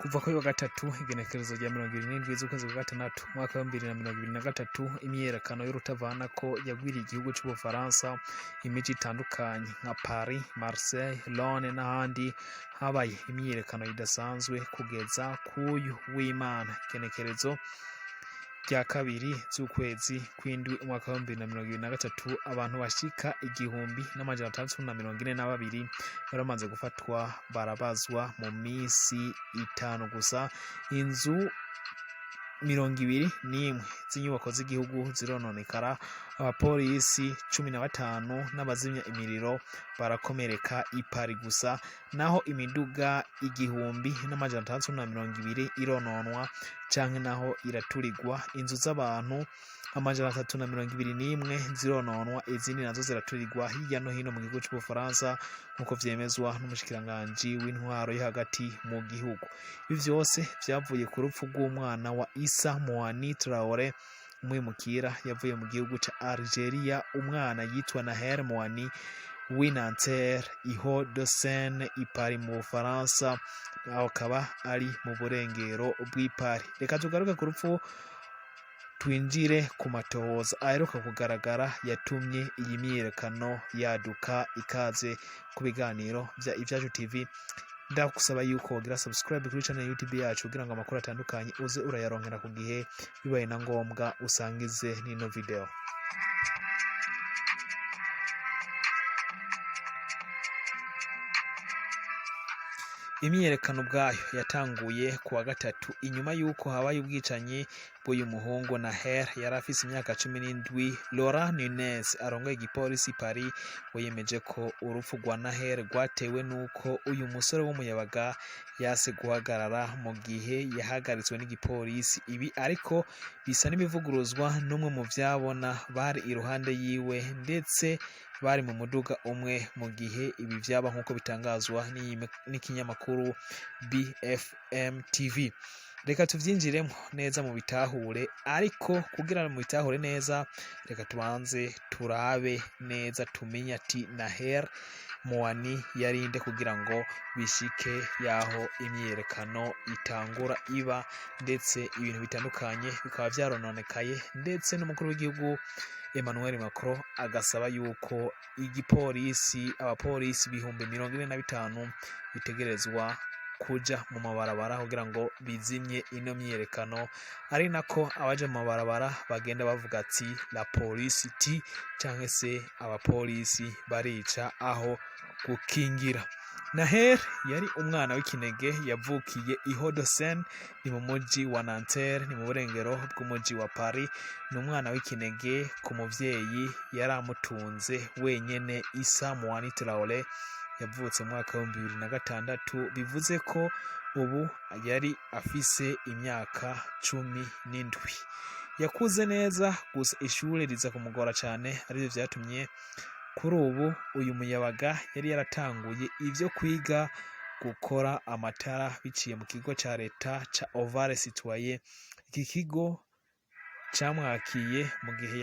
Kuva kuri wa gatatu, igenekerezo rya 27 z'ukwezi kwa gatandatu, umwaka wa 2023, imyiyerekano y'urutavanako yagwiriye igihugu c'Ubufaransa. Imiji itandukanye nka Paris, Marseille, Londres n'ahandi habaye imyiyerekano idasanzwe kugeza k'uyu w'Imana, igenekerezo rya 2 z'ukwezi kw'indwi, umwaka wa 2023. Abantu bashika 1642 baramaze gufatwa, barabazwa mu minsi 5 gusa. Inzu 21 z'inyubako z'igihugu zirononekara, abapolisi 15 n'abazimya imiriro barakomereka i Paris gusa, naho imiduga 1620 irononwa canke naho iraturirwa. Inzu z'abantu 321 zirononwa, izindi nazo ziraturirwa hirya no hino mu gihugu c'Ubufaransa, nk'uko vyemezwa n'umushikiranganji w'intwaro yo hagati mu gihugu. Ibi vyose vyavuye ku rupfu rw'umwana wa Issa Moani Traore, umwimukira yavuye mu gihugu ca Algeria. Umwana yitwa Naher Moani w'i Nanterre i Hauts-de-Seine i Paris mu Bufaransa, aho akaba ari mu burengero bw'i Paris. Reka tugaruke ku rupfu, twinjire ku matohoza aheruka kugaragara yatumye iyi myiyerekano yaduka. Ikaze ku biganiro vya Ivyacu TV. Ndagusaba yuko wogira subscribe kuri channel YouTube yacu kugira ngo amakuru atandukanye uze urayaronkera ku gihe, bibaye na ngombwa usangize n'ino video. Imyiyerekano ubwayo yatanguye ku wa gatatu, inyuma y'uko habaye ubwicanyi bw'uyu muhungu Naher yari afise imyaka 17. Laurent Nunez arongoye igipolisi Paris we yemeje ko urupfu rwa Naher rwatewe n'uko uyu musore w'umuyabaga yase guhagarara mu gihe yahagaritswe n'igipolisi. Ibi ariko bisa n'ibivuguruzwa n'umwe mu vyabona bari iruhande yiwe, ndetse bari mu muduga umwe mu gihe ibi vyaba, nk'uko bitangazwa n'ikinyamakuru BFM TV. Reka tuvyinjiremo neza mu bitahure, ariko kugira ngo mubitahure neza, reka tubanze turabe neza, tumenye ati Naher Moani yarinde kugira ngo bishike yaho imyiyerekano itangura iba, ndetse ibintu bitandukanye bikaba vyarononekaye, ndetse n'umukuru w'igihugu Emmanuel Macron agasaba yuko igipolisi, abapolisi 45,000 bitegerezwa kuja mu mabarabara kugira ngo bizimye ino myiyerekano, ari nako abaja mu mabarabara bagenda bavuga ati "La police tue", canke se abapolisi barica aho gukingira. Naher yari umwana w'ikinege yavukiye i Hauts-de-Seine, ni mu muji wa Nanterre, ni mu burengero bw'umuji wa Paris. Ni umwana w'ikinege ku muvyeyi yari amutunze wenyene, Issa Moani Traore. Yavutse mu mwaka wa 2006, bivuze ko ubu yari afise imyaka 17. Yakuze neza, gusa ishure riza kumugora cane, arivyo vyatumye kuri ubu uyu muyabaga yari yaratanguye ivyo kwiga gukora amatara biciye mu kigo ca leta ca Ovale Citoyen. Iki kigo camwakiye mu gihe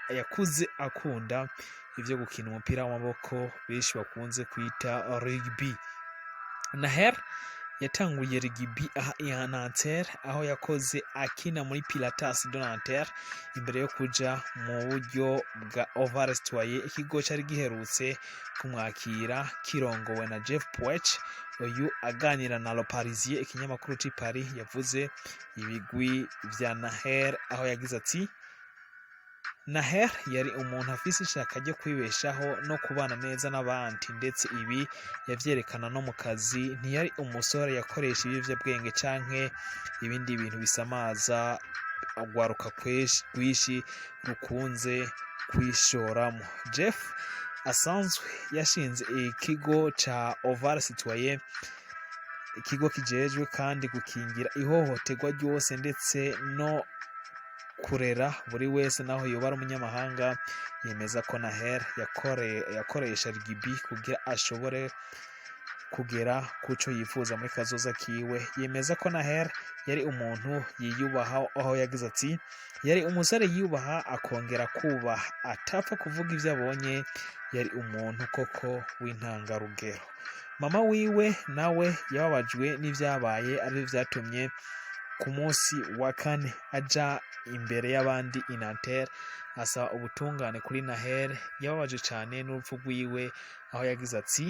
yakuze akunda ivyo gukina umupira w'amaboko benshi bakunze kwita rugby. Naher yatanguye rugby aha i Nanterre, aho yakoze akina muri Piratas de Nanterre imbere yo kuja mu buryo bwa Ovale Citoyen, ikigo cari giherutse kumwakira kirongowe na Jeff Puech. Uyu aganira na Le Parisien, ikinyamakuru c'i Paris, yavuze ibigwi vya Naher, aho yagize ati: "Naher yari umuntu afise ishaka ryo kwibeshaho no kubana neza n'abandi, ndetse ibi yavyerekana no mu kazi. Ntiyari umusore yakoresha ibiyovyabwenge canke ibindi bintu bisamaza urwaruka rwinshi rukunze kwishoramo." Jeff asanzwe yashinze ikigo ca Ovale Citoyen, ikigo kijejwe kandi gukingira ihohoterwa ryose ndetse no kurera buri wese naho yoba ari umunyamahanga. Yemeza ko Naher yakoresha rugby kugira ashobore kugera kuco yifuza muri kazoza kiwe. Yemeza ko Naher yari umuntu yiyubaha, aho yagize ati: "Yari umusore yiyubaha akongera kubaha, atapfa kuvuga ivyo abonye, yari umuntu koko w'intangarugero." Mama wiwe nawe yababajwe n'ivyabaye, arivyo vyatumye ku munsi wa kane aja imbere y'abandi i Nanterre asaba ubutungane kuri Nahel. Yababajwe cane n'urupfu rwiwe, aho yagize ati: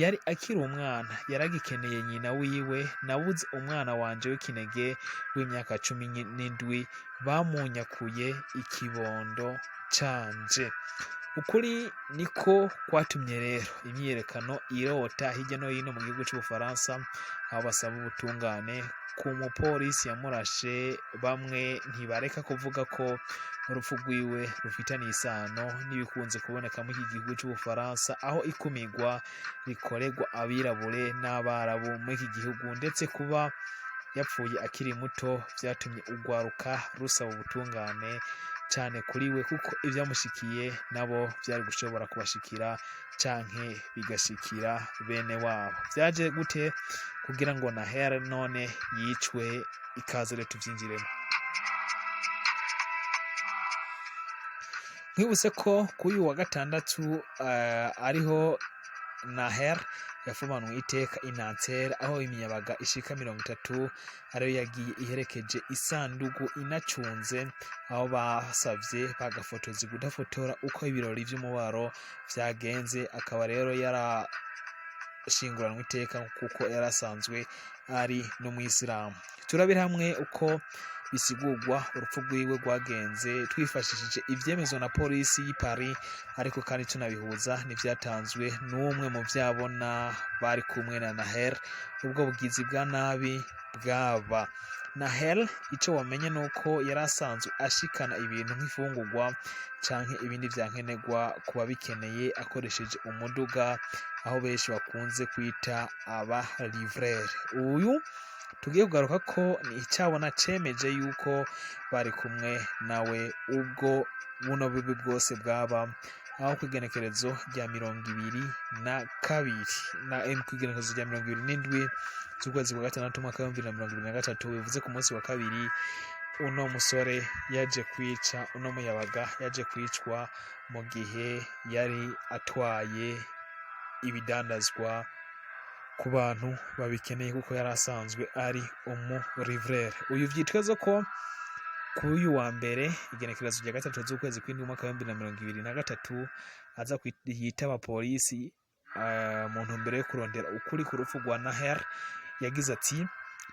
"Yari akiri umwana, yaragikeneye nyina wiwe. Nabuze umwana wanje w'ikinege w'imyaka 17, bamunyakuye ikibondo canje." Ukuri niko kwatumye rero imyiyerekano irota hirya no hino mu gihugu c'Ubufaransa, aho basaba ubutungane ku mupolisi yamurashe. Bamwe ntibareka kuvuga ko urupfu rwiwe rufitaniye isano n'ibikunze kuboneka muri iki gihugu c'Ubufaransa, aho ikumigwa rikorerwa abirabure n'abarabu muri iki gihugu. Ndetse kuba yapfuye akiri muto vyatumye urwaruka rusaba ubutungane cane kuri we, kuko ivyamushikiye nabo vyari gushobora kubashikira canke bigashikira bene wabo. Vyaje gute kugira ngo Nahel none yicwe? Ikaze rero tuvyinjiremo. Nkwibutse ko kuri uyu wa gatandatu ariho Nahel yafumanwe iteka i Nanterre, aho imiyabaga ishika 30 ariyo yagiye iherekeje isandugu inacunze, aho basavye bagafotozi kudafotora uko ibirori vy'umubaro vyagenze. Akaba rero yarashinguranwe iteka kuko yarasanzwe ari n'umwisilamu. Turabira hamwe uko bisigurwa urupfu rwiwe rwagenze twifashishije ivyemezwa na polisi y'i Paris, ariko kandi tunabihuza n'ivyatanzwe n'umwe mu vyabona bari kumwe na Nahel ubwo bugizi bwa nabi bwaba. Nahel, ico wamenye nuko yari asanzwe ashikana ibintu nk'imfungurwa canke ibindi vyankenerwa ku babikeneye akoresheje umuduga, aho benshi bakunze kwita aba livreur. Uyu tugiye kugaruka ko ni icabona cemeje yuko bari kumwe nawe ubwo buno bubi bwose bwaba, aho kw'igenekerezo rya 22 na kw'igenekerezo rya 27 z'ukwezi kwa gatandatu umwaka w'2023, bivuze ku munsi wa kabiri, uno musore yaje kwica uno muyabaga yaje kwicwa mu gihe yari atwaye ibidandazwa ku bantu babikeneye, kuko yari asanzwe ari umu livreur. Uyu vyitezwe ko kuri uyu wa mbere, igenekerezo rya 3 z'ukwezi kw'indwi umwaka w'2023, aza yitaba polisi mu ntumbero yo kurondera ukuri ku rupfu rwa Nahel. Yagize ati: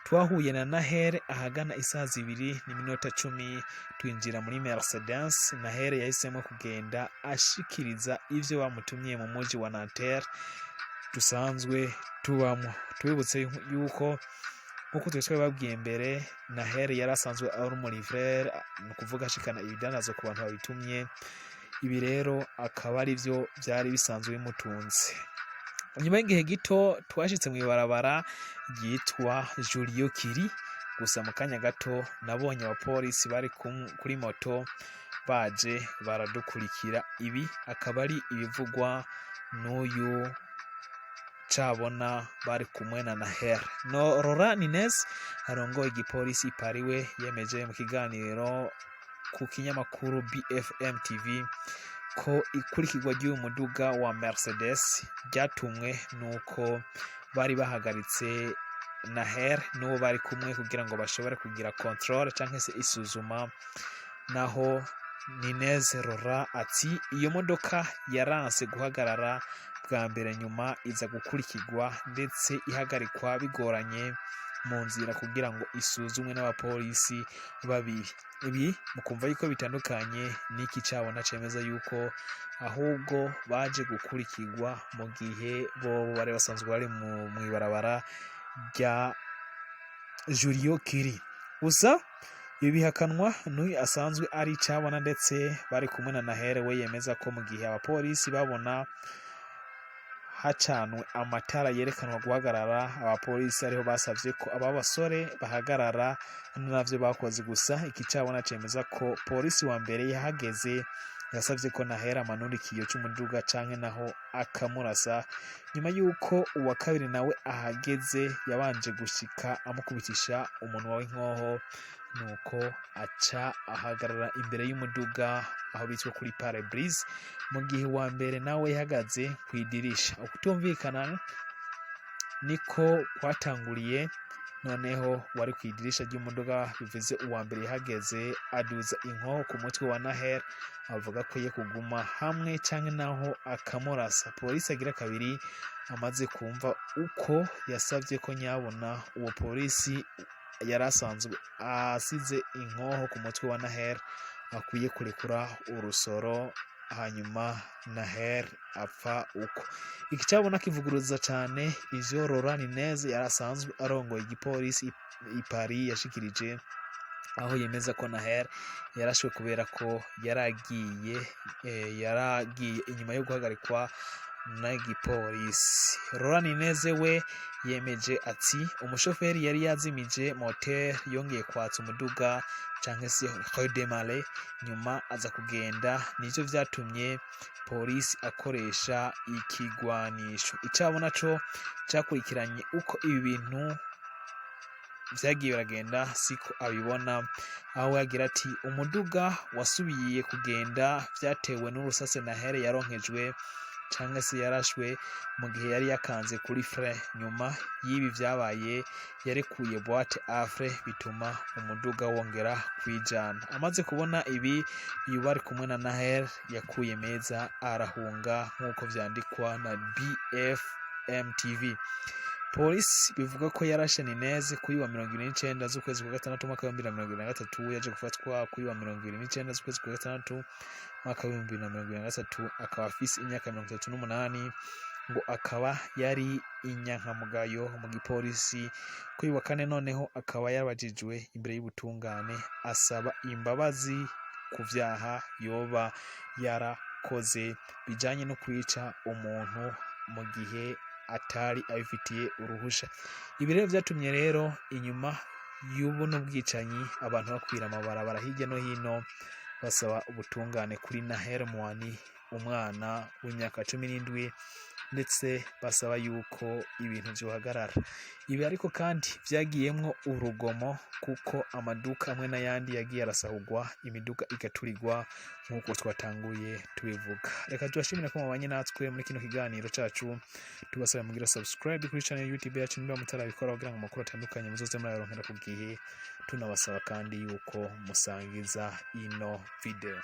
"Twahuye na Nahel ahagana isaha 2:10, twinjira muri Mercedes. Nahel yahisemo kugenda ashikiriza ivyo bamutumye mu muji wa Nanterre dusanzwe tubamwo." Tubibutse yuko nkuko twari twabibabwiye mbere, Nahel yari asanzwe ari umu livreur, ni ukuvuga ashikana ibidandazwa ku bantu babitumye. Ibi rero akaba ari vyo vyari bisanzwe bimutunze. Nyuma y'igihe gito twashitse mw'ibarabara ryitwa Julio Curie, gusa mu kanya gato nabonye abapolisi bari kuri moto baje baradukurikira. Ibi akaba ari ibivugwa n'uyu cabona bari kumwe na Nahel. No Laurent Nunez arongoye igipolisi i Paris we yemeje mu kiganiro ku kinyamakuru BFM TV ko ikurikirwa ry'uyu muduga wa Mercedes ryatumwe nuko bari bahagaritse Nahel n'uwo bari kumwe kugira ngo bashobore kugira contrôle canke se isuzuma. Naho Nunez Laurent ati: "Iyo modoka yaranse guhagarara bwa mbere, nyuma iza gukurikirwa ndetse ihagarikwa bigoranye mu nzira kugira ngo isuzumwe n'abapolisi babiri." Ibi mukumva yuko bitandukanye n'iki cabona cemeza yuko ahubwo baje gukurikirwa mu gihe bobo bari basanzwe bari mw'ibarabara rya Julio Curie. Gusa ibi bihakanwa n'uyu asanzwe ari icabona ndetse bari kumwe na Nahel. We yemeza ko mu gihe abapolisi babona hacanwe amatara yerekanwa guhagarara, abapolisi ariho basavye ko aba basore bahagarara, navyo bakoze. Gusa iki cabona cemeza ko polisi wa mbere yahageze yasavye ko Nahel amanura ikiyo c'umuduga canke naho akamurasa, nyuma yuko uwa kabiri nawe ahageze yabanje gushika amukubitisha umunwa w'inkoho, nuko aca ahagarara imbere y'umuduga aho bitwa kuri pare-brise, mu gihe uwa mbere nawe yahagaze kw'idirisha. Ukutumvikana Niko kwatanguriye. Noneho wari ku idirisha ry'umuduga, bivuze uwa mbere yahageze, aduza inkoho ku mutwe wa Nahel, avuga ko ye kuguma hamwe canke naho akamurasa. Polisi agira kabiri amaze kumva uko yasabye ko nyabona uwo polisi yari asanzwe asize inkoho ku mutwe wa Nahel akwiye kurekura urusoro, hanyuma Nahel apfa uko. Iki cabona kivuguruza cane ivyo Laurent Nunez yari asanzwe arongoye igipolisi i Paris yashikirije, aho yemeza ko Nahel yarashwe kubera ko yaragiye inyuma yo guhagarikwa n'igipolisi. Laurent Nunez we yemeje ati umushoferi yari yazimije moteur, yongeye kwatsa umuduga canke se redémarrer, nyuma aza kugenda, nivyo vyatumye polisi akoresha ikigwanisho. Icabona co cakurikiranye uko ibi bintu vyagiye biragenda siko abibona, aho yagira ati umuduga wasubiye kugenda vyatewe n'urusase Nahel yaronkejwe canke se yarashwe mu gihe yari yakanze kuri frein. Nyuma y'ibi vyabaye yarekuye boîte à frein, bituma umuduga wongera kwijana. Amaze kubona ibi, uyu bari kumwe na Nahel yakuye meza arahunga, nk'uko vyandikwa na BFM TV. Polisi bivuga ko yarashe Nunez kuri wa 29 z'ukwezi kwa gatandatu umwaka wa 2023, yaje gufatwa kuri wa 29 z'ukwezi kwa gatandatu umwaka wa 2023, akaba afise imyaka 38, ngo akaba yari inyankamugayo mu gipolisi. Kuri wa kane noneho akaba yabajijwe imbere y'ubutungane, asaba imbabazi ku vyaha yoba yarakoze bijanye no kwica umuntu mu gihe atari abifitiye uruhusha. Ibi rero vyatumye rero inyuma y'ubuno bwicanyi abantu bakwira amabarabara hirya no hino basaba ubutungane kuri Nahel Mwani, umwana w'imyaka 17, ndetse basaba yuko ibintu vyohagarara. Ibi ariko kandi vyagiyemwo urugomo, kuko amaduka amwe n'ayandi yagiye arasahurwa, imiduga igaturirwa, nk'uko twatanguye tubivuga. Reka tubashimire ko mubanye natwe muri kino kiganiro cacu, tubasaba mugira subscribe kuri channel YouTube yacu niba mutarabikora, kugira ngo amakuru atandukanye muzoze murayaronkera ku gihe. Tunabasaba kandi yuko musangiza ino video.